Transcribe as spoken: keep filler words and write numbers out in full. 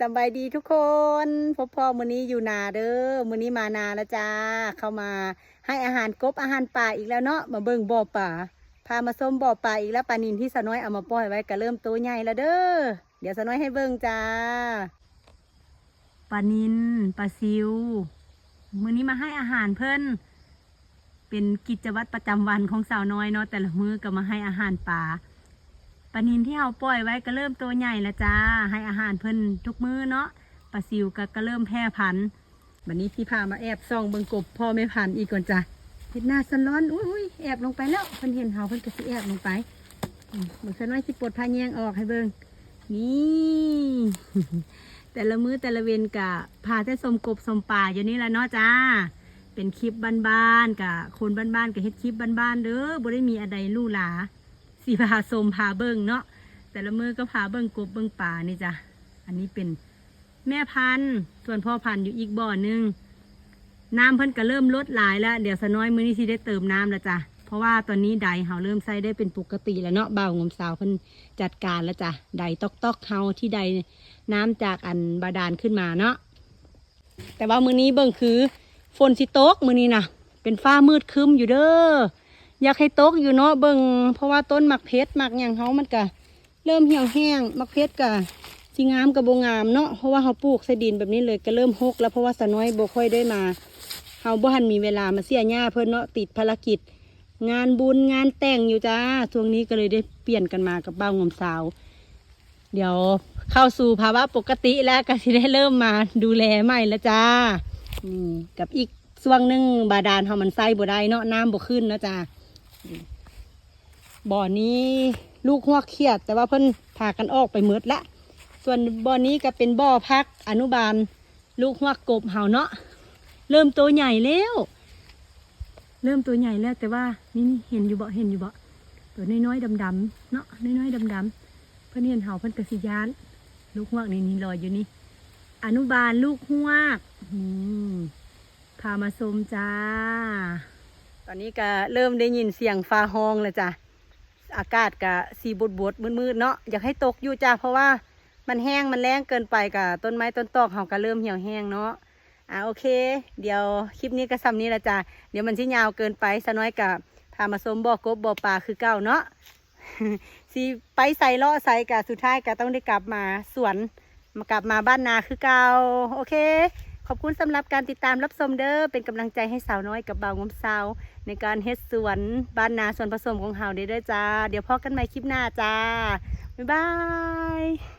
สำบายดีทุกคน พบพ้อมื้อนี้อยู่นาเด้อ มื้อนี้มานาแล้วจ้า เข้ามาให้อาหารกบอาหารปลาอีกแล้วเนาะ มาเบิ่งบ่อปลา พามาชมบ่อปลาอีกแล้ว ปลานิลที่สาวน้อยเอามาปล่อยไว้ก็เริ่มโตใหญ่แล้วเด้อ เดี๋ยวสาวน้อยให้เบิ่งจ้า ปลานิล ปลาซิว มื้อนี้มาให้อาหารเพิ่น เป็นกิจวัตรประจำวันของสาวน้อยเนาะ แต่ละมื้อก็มาให้อาหารปลา ปลานิลที่เฮาปล่อยไว้ก็เริ่มโตใหญ่แล้วจ้า ให้อาหารเพิ่นทุกมื้อเนาะ ปลาซิวก็ ก็เริ่มแพร่พันธุ์ บัดนี้สิพามาแอบส่องเบิ่งกบพ่อแม่พันธุ์อีกก่อนจ้ะ เฮ็ดหน้าสลอน อุ้ยๆ แอบลงไปแล้ว เพิ่นเห็นเฮาเพิ่นก็สิแอบลงไป อืม เบิ่งสาวน้อยสิปลดผ้าแยงออกให้เบิ่ง นี่ แต่ละมื้อแต่ละเว็นก็พาแต่ชมกบชมปลาอยู่นี่แหละเนาะจ้า เป็นคลิปบ้านๆ กะคนบ้านๆ กะเฮ็ดคลิปบ้านๆ เด้อ บ่ได้มีอันใดหรูหรา สิพาชมพาเบิ่งเนาะ แต่ละมื้อก็พาเบิ่งกบเบิ่งปลานี่จ้ะ อันนี้เป็นแม่พันธุ์ ส่วนพ่อพันธุ์อยู่อีกบ่อหนึ่ง น้ำเพิ่นก็เริ่มลดหลายแล้ว เดี๋ยวสาวน้อยมื้อนี้สิได้เติมน้ำแล้วจ้ะ เพราะว่าตอนนี้ไดเฮาเริ่มใช้ได้เป็นปกติแล้วเนาะ บ่าวงมสาวเพิ่นจัดการแล้วจ้ะ ไดต๊อกๆ เฮาที่ไดน้ำจากอันบาดาลขึ้นมาเนาะ แต่ว่ามื้อนี้เบิ่งคือฝนสิตกมื้อนี้นะ เป็นฟ้ามืดครึ้มอยู่เด้อ อยากให้ตกอยู่เนาะ เบิ่ง เพราะว่าต้นหมากเพชรหมากหยังเฮามันก็เริ่มเหี่ยวแห้ง หมากเพชรก็สิงามก็บ่งามเนาะ เพราะว่าเฮาปลูกใส่ดินแบบนี้เลยก็เริ่มฮกแล้ว เพราะว่าสาวน้อยบ่ค่อยได้มา เฮาบ่ทันมีเวลามาเสียหญ้าเพิ่นเนาะ ติดภารกิจ งานบุญงานแต่งอยู่จ้า ช่วงนี้ก็เลยได้เปลี่ยนกันมากับบ่าวงมสาว เดี๋ยวเข้าสู่ภาวะปกติแล้วก็สิได้เริ่มมาดูแลใหม่แล้วจ้า อืม กับอีกช่วงหนึ่งบาดาลเฮามันใช้บ่ได้เนาะ น้ำบ่ขึ้นนะจ้า อืม บ่อนี้ลูกฮวกเขียด แต่ว่าเพิ่นพากันออกไปหมดละ ส่วนบ่อนี้ก็เป็นบ่อพักอนุบาลลูกฮวกกบเฮาเนาะ เริ่มโตใหญ่แล้ว เริ่มโตใหญ่แล้ว แต่ว่านี่ๆ เห็นอยู่บ่ เห็นอยู่บ่ ตัวน้อยๆ ดำๆ เนาะ น้อยๆ ดำๆ เพิ่นเห็นเฮาเพิ่นก็สิย้าน ลูกฮวกนี่ นี่ลอยอยู่นี่ อนุบาลลูกฮวก อืม พามาชมจ้า ตอนนี้ก็เริ่มได้ยินเสียงฟ้าฮ้องแล้วจ้ะ อากาศก็สิบดๆ มืดๆ เนาะ อยากให้ตกอยู่จ้ะ เพราะว่ามันแห้งมันแล้งเกินไป ก็ต้นไม้ต้นตอกเฮาก็เริ่มเหี่ยวแห้งเนาะ อ่ะ โอเค เดี๋ยวคลิปนี้ก็ส่ำนี้ละจ้ะ เดี๋ยวมันสิยาวเกินไป สาวน้อยก็พามาชมบ่อกบบ่อปลาคือเก่าเนาะ สิไปไสเลาะไสก็สุดท้ายก็ต้องได้กลับมาสวน มากลับมาบ้านนาคือเก่า โอเค ขอบคุณสำหรับการติดตามรับชมเด้อ เป็นกำลังใจให้สาวน้อยกับบ่าวงมสาว ในการเฮ็ดสวนบ้านนาส่วนผสมของเฮาเด้อจ้า เดี๋ยวพ้อกันใหม่คลิปหน้าจ้า บ๊ายบาย